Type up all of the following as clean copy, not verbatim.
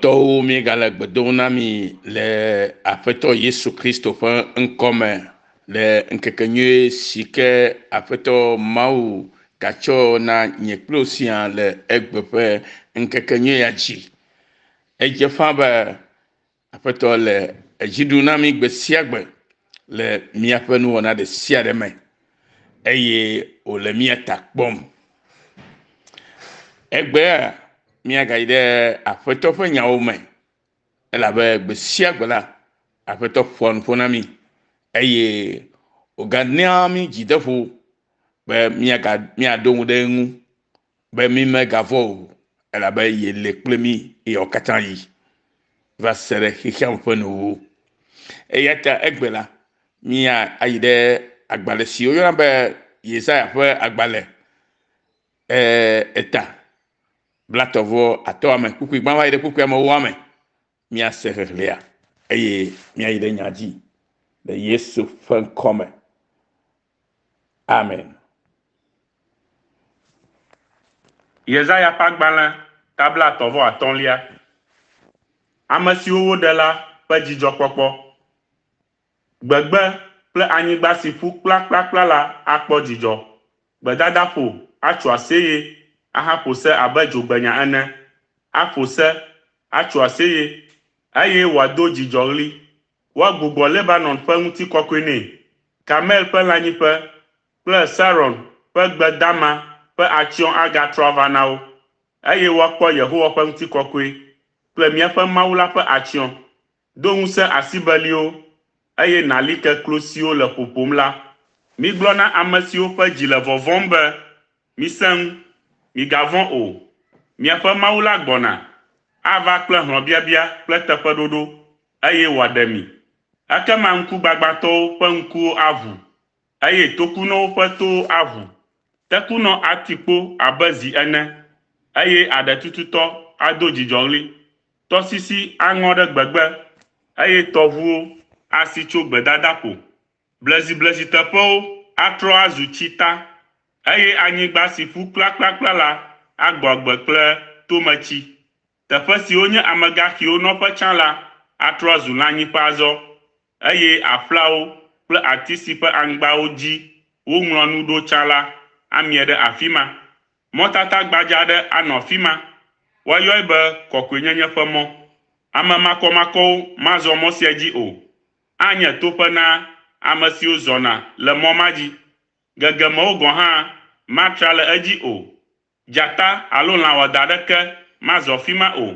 lɔlɔ̃tɔwo, míegale gbe dom na mi le Aƒetɔ Yesu Kristo ƒe ŋkɔ me le ŋkekenyui si ke Aƒetɔ Mawu gatsɔ na nye kple wò siaa le egbe ƒe ŋkekenyui ya dzi. Edze ƒã be Aƒetɔ le edzi ɖum na mí gbe sia gbe le míaƒe nuwɔna ɖe sia ɖe me eye wòle mía ta kpɔm. Egbea míagayi ɖe Aƒetɔ ƒe nyawo me elabe gbe sia gbe la, Aƒetɔ ƒoa nuƒo na mí eye wòganaa mí dzideƒo be míaga míaɖo ŋu ɖe eŋu be mímegavɔ̃ o elabe yele kple mí ɣeawo katã ɣi va se ɖe xexeame ƒe nuwuwu. Eya ta egbe la, míayi ɖe agbalẽ si woyɔna be Yesaya ƒe agbalẽ eta blatɔ̃ vɔ atɔ̃a me, kpukpui gbã va yi ɖe kpukpui amewoa me. Míase xexlẽa eye míayi ɖe nya dzi le Yesu ƒe ŋkɔ me. Amen. Yesaya ƒe agbalẽ ta blaetɔ̃ vɔ atɔ̃lia. Ame siwo woɖe la ƒe dzidzɔkpɔkpɔ. Gbegbe kple anyigba si ƒu kplakplakpla la akpɔ dzidzɔ. Gbedadaƒo atso aseye ahaƒo se abe dzogbenya ene, aƒo se, atso aseye, eye wòado dzidzɔɣli. Woagbugbɔ Lebanon ƒe ŋutikɔkɔe nɛ, Karmel ƒe lãnyiƒe kple Saron ƒe gbe dama ƒe atsyɔ̃ agatrɔ ava na wo, eye woakpɔ Yehowa ƒe ŋutikɔkɔe kple míaƒe Mawu la ƒe atsyɔ̃. Do ŋusẽ asi beliwo, eye nàli ke klo siwo le ƒoƒom la. Migblɔ na ame siwo ƒe dzi le vɔvɔ̃m be, Misẽ ŋu, migavɔ̃ o. Miaƒe Mawu la gbɔna, ava kple hlɔ̃biabia kple teƒeɖoɖo, eye wòaɖe mi. Ekema ŋkugbagbãtɔwo ƒe ŋkuwo aʋu, eye tokunɔwo ƒe towo aʋu. Tekunɔ ati kpo abe zi ene, eye aɖetututɔ ado dzidzɔɣli. Tɔsisi aŋɔ ɖe gbegbe, eye tɔʋuwo asi tso gbedadaƒo. Blezibleziteƒewo atrɔ azu tsita, eye anyigba si ƒu kplakplakpla la agbɔ agbe kple tometsi. Teƒe siwo nye amegaxiwo nɔƒe tsã la atrɔ azu lãnyiƒe azɔ, eye aƒlawo kple ati si ƒe aŋgbawo dzi woŋlɔa nu ɖo tsã la amie ɖe afi ma. Mɔtata gbadza aɖe anɔ afi ma. Woayɔe be Kɔkɔenyenye ƒe Mɔ. Ame makɔmakɔwo mazɔ mɔ sia dzi o. Anye toƒe na ame siwo zɔna le mɔ ma dzi. Gegemewo gɔ̃ hã matra le edzi o. Dzata alo lã wɔadã aɖeke mazɔ afi ma o.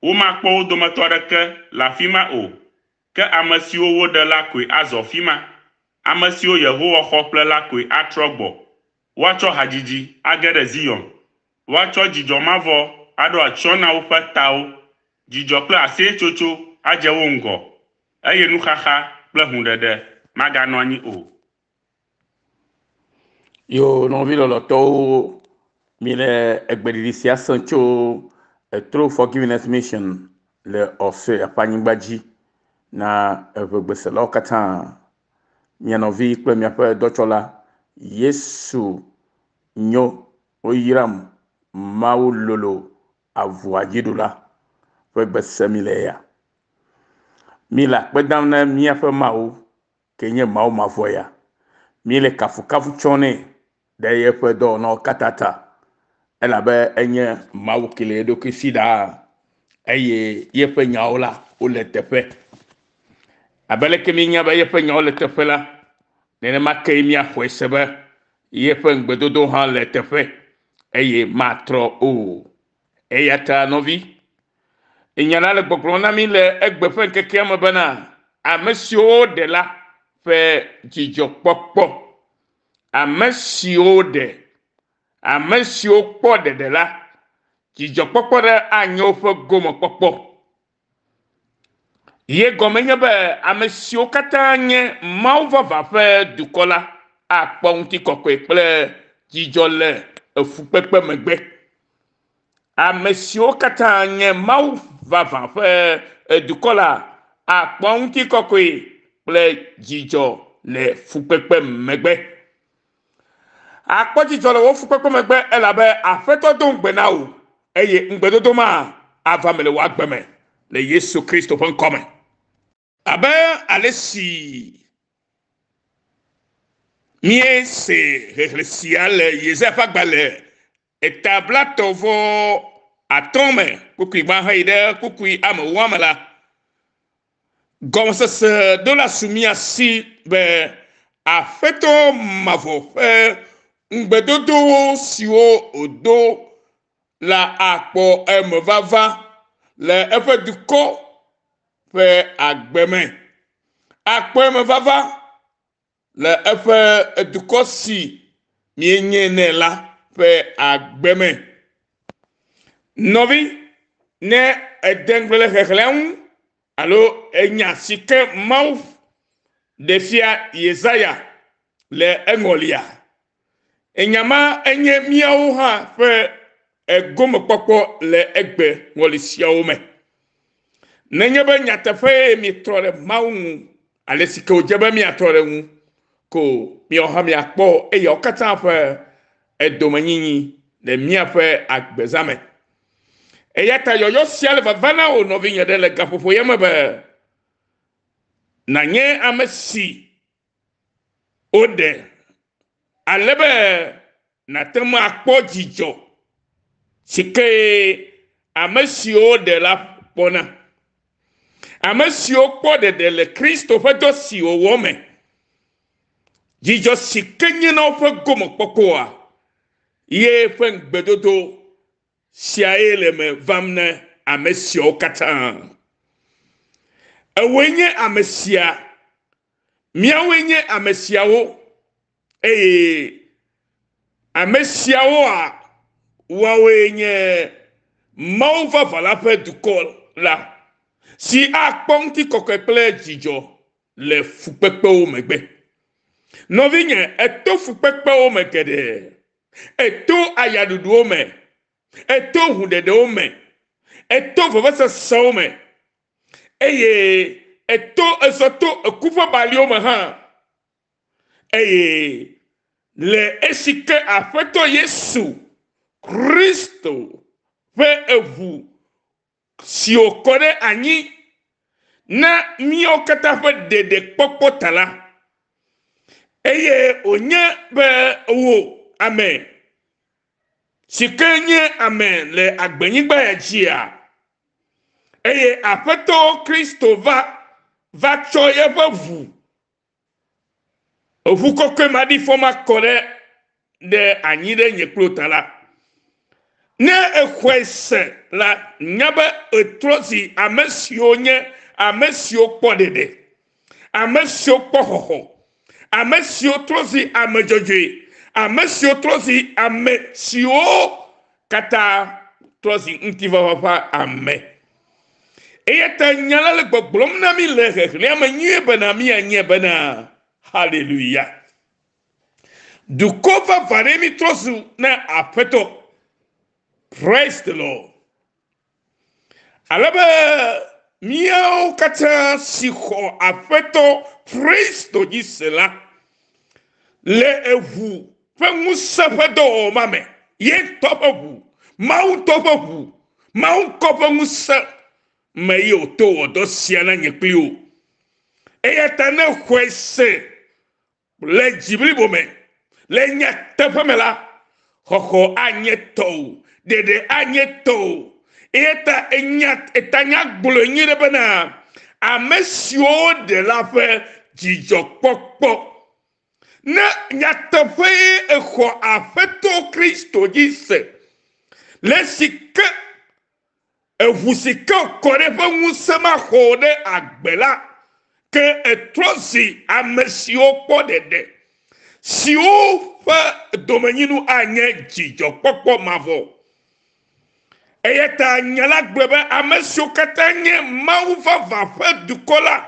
Womakpɔ wo dometɔ aɖeke le afi ma o. Ke ame siwo woɖe la koe azɔ afi ma. Ame siwo Yehowa xɔ ƒle la koe atrɔ gbɔ. Woatsɔ hadzidzi age ɖe Zion. Woatsɔ dzidzɔ mavɔ aɖo atsyɔ̃ na woƒe tawo. Dzidzɔ kple aseyetsotso adze wo ŋgɔ, eye nuxaxa kple hũɖeɖe maganɔ anyi o. Yo nɔvi lɔlɔtɔwo, mi le egbeɖiɖi sia sem tso True Forgiveness Mission le Australia ƒe anyigba dzi na eʋegbeselawo katã. Mia nɔvi kple miaƒe dɔtsɔla Yesu nyo woyram Mawu lolo avua dziɖula ƒe gbe sem mi le ya. Mi le akpe dam na míaƒe Mawu ke nye Mawu mavɔ ya. Míele kafukafu tsɔm nɛ ɖe yeƒe dɔwɔnawo katã ta elabe enye Mawu ke le eɖokui si ɖaa eye yeƒe nyawo la wole teƒe. Abe leke míenya be yeƒe nyawo le teƒe la, nenema kee míaxɔe se be yeƒe ŋugbedodo hã le teƒe eye matrɔ o. Eya ta nɔvi, nya la le gbɔgblɔm na mí le egbe ƒe ŋkekea me bena ame siwo woɖe la ƒe dzidzɔkpɔkpɔ, ame siwo ɖe, ame siwo kpɔ ɖeɖe la, dzidzɔkpɔkpɔ ɖe anye woƒe gomekpɔkpɔ. Ye gɔme nye be ame siwo katã nye Mawu vavã ƒe dukɔ la akpɔ ŋutikɔkɔe kple dzidzɔ le efukpekpe megbe. Ame siwo katã nye Mawu vavã ƒe dukɔ la akpɔ ŋutikɔkɔe kple dzidzɔ le fukpekpe megbe. Akpɔ dzidzɔ le wò fukpekpe megbe elabe Aƒetɔ do ŋugbe na wò eye ŋugbedodo ma ava me le wò agbe me. le Yesu Kristo ƒe ŋkɔ me. Abe ale si míese xexlẽ sia le Yesaya ƒe agbalẽ eta 35 me kpukpui gbã heyi ɖe kpukpui ame ewoa me la, gɔmesese ɖo la su mía si be Aƒetɔ mavɔ ƒe ŋugbedodowo siwo wòdo la akpɔ emevava le eƒe dukɔ ƒe agbe me. Akpɔ emevava le eƒe dukɔ si míenye nɛ la ƒe agbe me. Nɔvi, ne ède ŋugble le xexlẽa ŋu alo enya si ke Mawu ɖe fia Yesaya le eŋɔlia, enya ma enye míawo hã ƒe egomekpɔkpɔ le egbe ŋɔli siawo me. Nenye be nyateƒee mietrɔ ɖe Mawu ŋu ale si ke wòdze be miatrɔ ɖe ŋu ko miawo hã miakpɔ eyawo katã ƒe edomenyinyi le míaƒe agbezã me. Eya ta yɔyɔ sia le vava na wò nɔvinye ɖe le gaƒoƒo ya me be nànye ame si woɖe ale be nàte ŋu akpɔ dzidzɔ si ke ame siwo woɖe la kpɔna. Ame siwo kpɔ ɖeɖe le Kristo ƒe dɔ si wòwɔ me. Dzidzɔ si ke nye na woƒe gomekpɔkpɔa ye ƒe ŋugbedodo siae le me vam na ame siawo katã. Ewoe nye ame sia, míawoe nye ame siawo eye ame siawoa woawoe nye Mawu vavã la ƒe dukɔ la si akpɔ ŋutikɔkɔe kple dzidzɔ le fukpekpewo megbe. Nɔvinye, eto fukpekpewo me geɖe, eto ayaɖuɖuwo me, eto ʋuɖeɖewo me, eto vevesesewo me eye eto ezɔ to eku ƒe baliwo me hã eye le esi ke Aƒetɔ Yesu Kristo ƒe eʋu si wòkɔ ɖe anyi na míawo katã ƒe ɖeɖekpɔkpɔ ta la, eye wònye be wò ame si ke nye ame le agbenyigba ya dzia, eye Aƒetɔ Kristo va va tsɔ eƒe ʋu, eʋu kɔkɔe maɖifɔ ma kɔ ɖe anyi ɖe nye kple wò ta la, ne exɔe se la, nya be etrɔ zi ame siwo nye ame siwo kpɔ ɖeɖe, ame siwo kpɔ xɔxɔ, ame siwo trɔ zi ame dzɔdzɔe, ame siwo trɔ zi ame siwo katã trɔ zi ŋutifafa ƒe ame. Eya ta nya la le gbɔgblɔm na mi le xexlẽa me nyuie bena míanye bena haleluya. Dukɔ vavã ɖe mi trɔ zu na Aƒetɔ. Praise the Lord. Ale be míawo katã si xɔ Aƒetɔ Kristo dzi se la le eʋu ƒe ŋusẽ ƒe dɔwɔwɔ ma me, ye ŋutɔ ƒe ʋu, Mawu ŋutɔ ƒe ʋu, Mawu ŋkɔ ƒe ŋusẽ me ye wòto wɔ dɔ sia na nye kpli wò. Eya ta ne xɔe se le dzi blibo me, le nyateƒe me la, xɔxɔ anye tɔwò, ɖeɖe anye tɔwò. Eya ta enya etanya gblɔe nyuie ɖe bena ame siwo woɖe la ƒe dzidzɔkpɔkpɔ. Ne nyateƒee exɔ Aƒetɔ Kristo dzi se, le esi ke eʋu si ke wòkɔ ɖe eƒe ŋusẽ maxɔ ɖe agbe la, ke etrɔ zi ame siwo kpɔ ɖeɖe, siwo ƒe domenyinu anye dzidzɔkpɔkpɔ mavɔ. Eya ta nya la gblɔ be ame siwo katã nye Mawu vavã ƒe dukɔ la,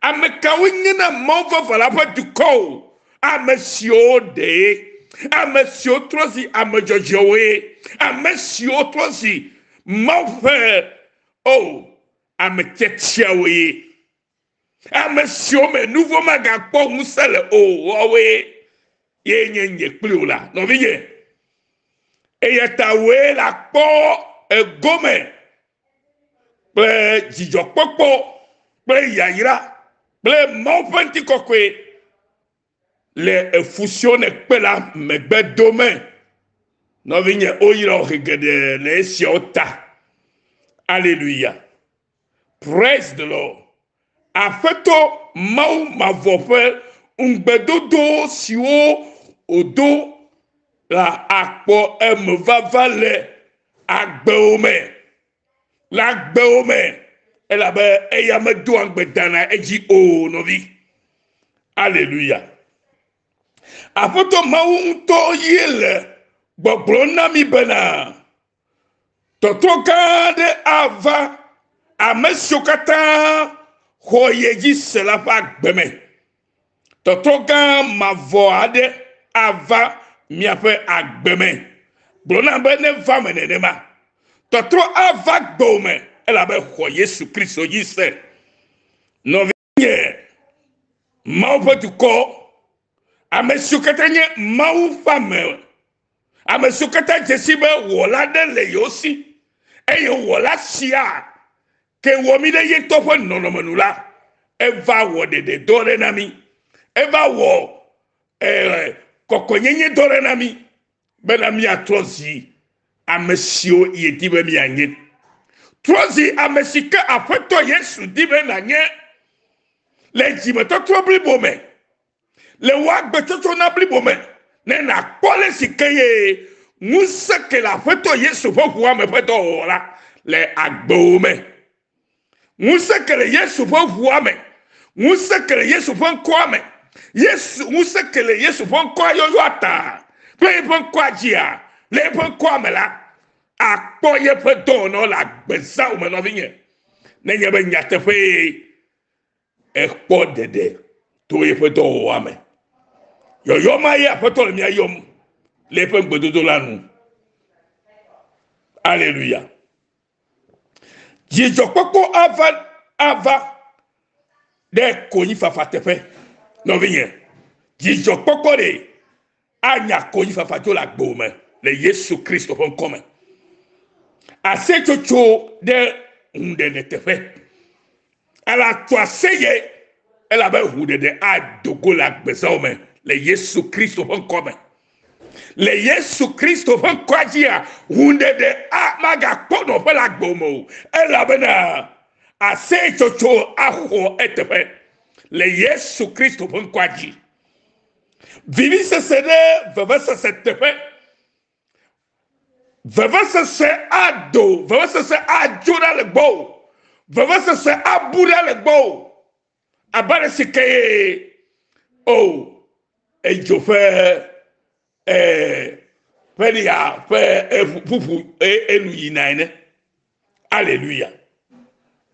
ame kawoe nye na Mawu vavã la ƒe dukɔ o? Ame siwo ɖee, ame siwo trɔ zi ame dzɔdzɔewoe, ame siwo trɔ zi Mawu ƒe o ame tiatiawoe, ame siwo me nu vɔ̃ magakpɔ ŋusẽ le o woawoe ye nye nye kpli wò la, nɔvinye. Eya ta wòe la kpɔ egome. Kple dzidzɔkpɔkpɔ kple yayra kple Mawu ƒe ŋutikɔkɔe le efu siwo nèkpe la megbe dome. Nɔvinye, woyra wò ɣe geɖe le esiawo ta. Aleluya. Praise the Lord. Aƒetɔ Mawu mavɔ ƒe ŋugbedodo siwo wòdo la akpɔ emevava le agbewo me. Le agbewo me elabe eya medoa ŋugbe dana edzi o nɔvi. Aleluya. Aƒetɔ Mawu ŋutɔ ye le gbɔgblɔm na mi bena tɔtrɔ gã aɖe ava ame siwo katã xɔ ye dzi se la ƒe agbe me. Tɔtrɔ gã mavɔ aɖe ava miaƒe agbe me. Gblɔ na be neva me nenema. Tɔtrɔ ava gbewò me elabe xɔ Yesu Kristo dzi se. Nɔvinye, Mawu ƒe dukɔ, ame siwo katã nye Mawu ƒe ame, ame siwo katã dze si be wɔla aɖe le yewo si eye wɔla sia ke wɔ mí ɖe ye ŋutɔ ƒe nɔnɔme nu la, eva wɔ ɖeɖedɔ ɖe na mí. Eva wɔ eh, kɔkɔenyenyedɔ ɖe na mí bena míatrɔ zi ame siwo yedi be míanye. Trɔ zi ame si ke Aƒetɔ Yesu di be nànye le dzimetɔtrɔ blibo me, le wò agbetsɔtsɔna blibo me, ne nàkpɔ ale si ke ye ŋusẽ ke le Aƒetɔ Yesu ƒe ʋua me ƒe dɔwɔwɔ la le agbewò me. Ŋusẽ ke le Yesu ƒe ʋua me. Ŋusẽ ke le Yesu ƒe ŋkɔa me. Yesu, ŋusẽ ke le Yesu ƒe ŋkɔa yɔyɔa ta kple eƒe ŋkɔa dzia, le eƒe ŋkɔa me la, akpɔ yeƒe dɔwɔnawo le agbezãwo me, nɔvinye. Nenye be nyateƒee ekpɔ ɖeɖe to yeƒe dɔwɔwɔa me. Yɔyɔ ma ye Aƒetɔ le mía yɔm le eƒe ŋugbedodo la nu. Aleluya. Dzidzɔkpɔkpɔ ava ava ɖe konyifafa teƒe. Nɔvinye, dzidzɔkpɔkpɔ ɖe anya konyifafa tso le agbewò me le Yesu Kristo ƒe ŋkɔ me. Aseyetsotso ɖe hũɖeɖe teƒe. Ele atso aseye elabe hũɖeɖe ado go le agbezãwo me le Yesu Kristo ƒe ŋkɔ me. Le Yesu Kristo ƒe ŋkɔa dzia, hũɖeɖe a magakpɔ nɔƒe le agbewò me o elabena aseyetsotso axɔ eteƒe le Yesu Kristo ƒe ŋkɔa dzi. Vivisese ɖe vevesese teƒe. Vevesese ado, vevesese adzo ɖa le gbɔwò. Vevesese abu ɖa le gbɔwò. Abe ale si ke ye o edzo ƒe ƒe ya ƒe ƒuƒu enu yina ene. Aleluya.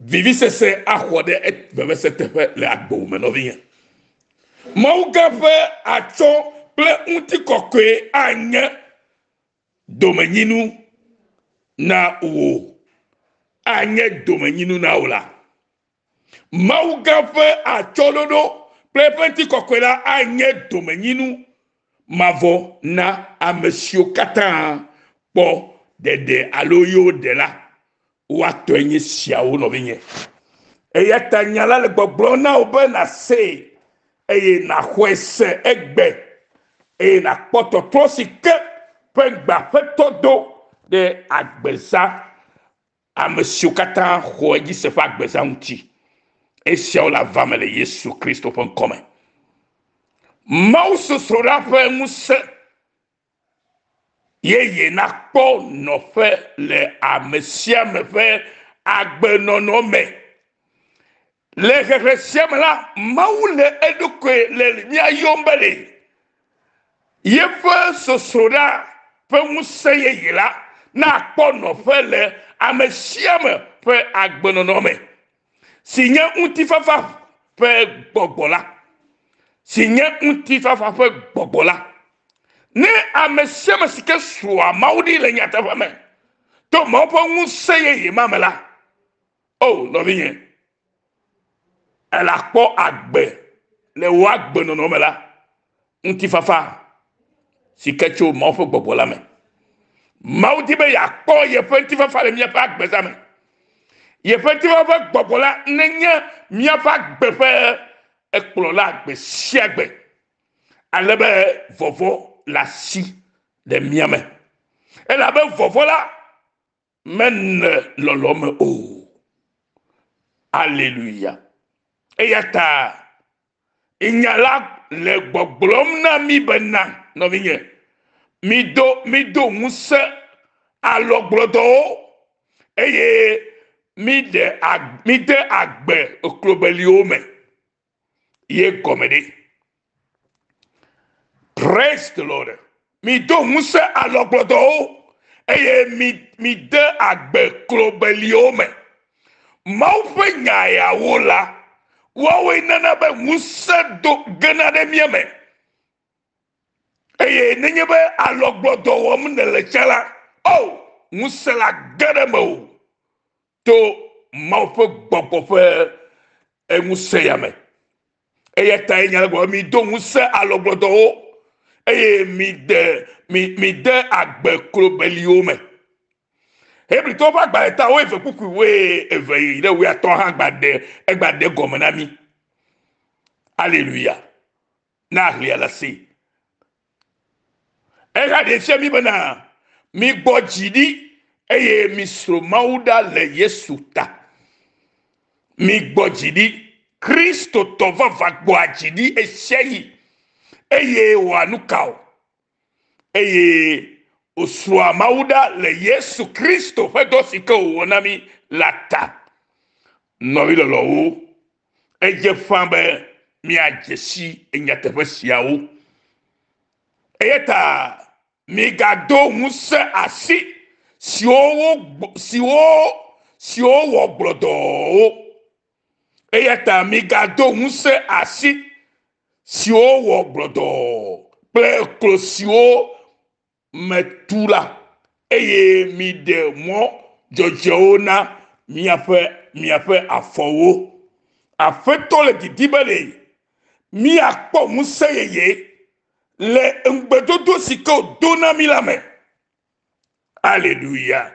Vivisese axɔ ɖe vevese teƒe le agbewò me nɔvinye. Mawu gã ƒe atsyɔ̃ kple ŋutikɔkɔe anye domenyinu na wò. Anye domenyinu na wò la. Mawu gã ƒe atsyɔ̃ɖoɖo kple eƒe ŋutikɔkɔe la anye domenyinu mavɔ na ame siwo katã kpɔ ɖeɖe alo yewo ɖe la. Woatɔe nye siawo nɔvinye. Eya ta nya la le gbɔgblɔm na wò be nàsee eye nàxɔe se egbe eye nàkpɔ tɔtrɔ si ke ƒe ŋugbe Aƒetɔ do ɖe agbeza ame siwo katã xɔ edzi se ƒe agbeza ŋuti. Esiawo le ava me le Yesu Kristo ƒe ŋkɔ me. Mawu sosroɖa ƒe ŋusẽ yeye nakpɔ nɔƒe le ame sia ame ƒe agbenɔnɔ me. Le xexe sia me la, Mawu le eɖokui le mía yɔm be le yeƒe sosroɖa ƒe ŋusẽ yeye la nakpɔ nɔƒe le ame sia ame ƒe agbenɔnɔ me, si nye ŋutifafa ƒe gbɔgbɔ la, si nye ŋutifafa ƒe gbɔgbɔ la. Ne ame sia ame si ke sroa Mawu ɖi le nyateƒe me to Mawu ƒe ŋusẽ yeye ma me la, O nɔvinye, èle akpɔ agbe le wò agbenɔnɔ me la, ŋutifafa si ke tso Mawu ƒe gbɔgbɔ la me. Mawu di be yeakpɔ yeƒe ŋutifafa le míaƒe agbeza me. Yeƒe ŋutifafa ƒe gbɔgbɔ la nenye míaƒe agbe ƒe ekplɔla gbe sia gbe, ale be vɔvɔ̃ le asi le mía me. Elabe vɔvɔ̃ la mene lɔlɔ me o. Aleluya. Eya ta nya la le gbɔgblɔm na mí bena, nɔvinye, mido mido ŋusẽ alɔgblɔdɔwo eye miɖe mide agbe klobeliwo me. Ye gɔme ɖe. Praise the Lord. Mido ŋusẽ alɔgblɔdɔwo eye mi mide agbe klobeliwo me. Mawu ƒe nya yawo la, woawoe nana be ŋusẽ do gena ɖe mía me. Eye nenye be alɔgblɔdɔ wɔm nèle tsã la, o ŋusẽ la ge ɖe mewò to Mawu ƒe gbɔgbɔ ƒe ŋusẽ ya me. Eya ta nya la gblɔ mido ŋusẽ alɔgblɔdɔwo eye mide mi mide agbe klobeliwo me. Hebritɔwo ƒe agbalẽ ta wuieve kpukpui wuieve yi ɖe wuiatɔ̃ hã gba ɖe egba ɖe gɔme na mí. Aleluya. Na ahlia la se. Eha ɖe fia mí bena migbɔ dzi ɖi eye misro Mawu ɖa le Yesu ta. Migbɔ dzi ɖi. Kristotɔ vavã gbɔa dzi ɖi ɣesiaɣi eye wɔa nu ka o. Eye wòsroa Mawu ɖa le Yesu Kristo ƒe dɔ si ke wòwɔ na mí la ta. Nɔvi lɔlɔ̃wo, edze ƒã be míadze si nyateƒe siawo. Eya ta migado ŋusẽ asi siwo wo siwo siwo wɔ gblɔdɔwo. Eya ta migado ŋusẽ asi siwo wɔ gblɔdɔɔ kple klo siwo metu la eye miɖe mɔ dzɔdzɔewo na miaƒe miaƒe afɔwo. Aƒetɔ le didi be le míakpɔ ŋusẽ yeye le ŋugbedodo si ke wòdo na mí la me. Aleluya.